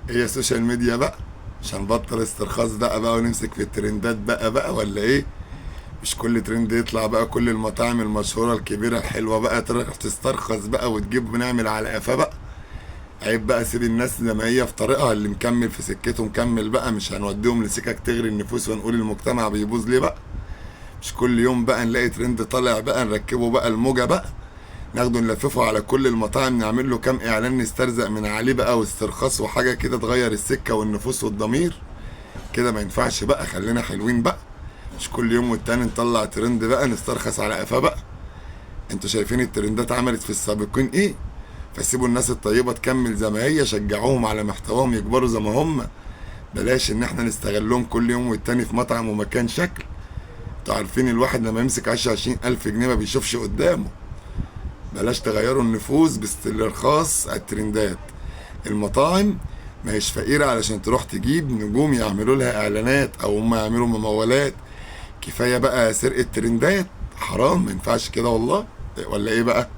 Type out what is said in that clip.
هي ال social media بقى؟ مش هنبطل استرخاص بقى ونمسك في الترندات بقى ولا ايه؟ مش كل ترند يطلع بقى كل المطاعم المشهورة الكبيرة الحلوة بقى تروح تسترخص بقى وتجيب ونعمل على قفا بقى. عيب بقى، سيب الناس زي ما هي في طريقها، اللي مكمل في سكته مكمل بقى، مش هنوديهم لسكك تغري النفوس ونقول المجتمع بيبوظ ليه بقى. مش كل يوم بقى نلاقي ترند طالع بقى نركبه بقى الموجة بقى، ناخده نلففه على كل المطاعم، نعمل له كام اعلان نسترزق من عليه بقى، واسترخاص وحاجة كده تغير السكة والنفوس والضمير كده ما ينفعش بقى. خلينا حلوين بقى، مش كل يوم والتاني نطلع ترند بقى نسترخص على قفاه بقى. انتوا شايفين الترندات عملت في السابقين ايه؟ فسيبوا الناس الطيبة تكمل زي ما هي، شجعوهم على محتواهم يكبروا زي ما هم، بلاش ان احنا نستغلهم كل يوم والتاني في مطعم ومكان شكل. انتوا عارفين الواحد لما يمسك 10 20 ألف جنيه ما بيشوفش قدامه. بلاش تغيروا النفوس باسترخاص الترندات. المطاعم ما هيش فقيرة علشان تروح تجيب نجوم يعملوا لها اعلانات او هم يعملوا ممولات. كفاية بقى سرقة ترندات، حرام، ما ينفعش كده والله، ولا ايه بقى؟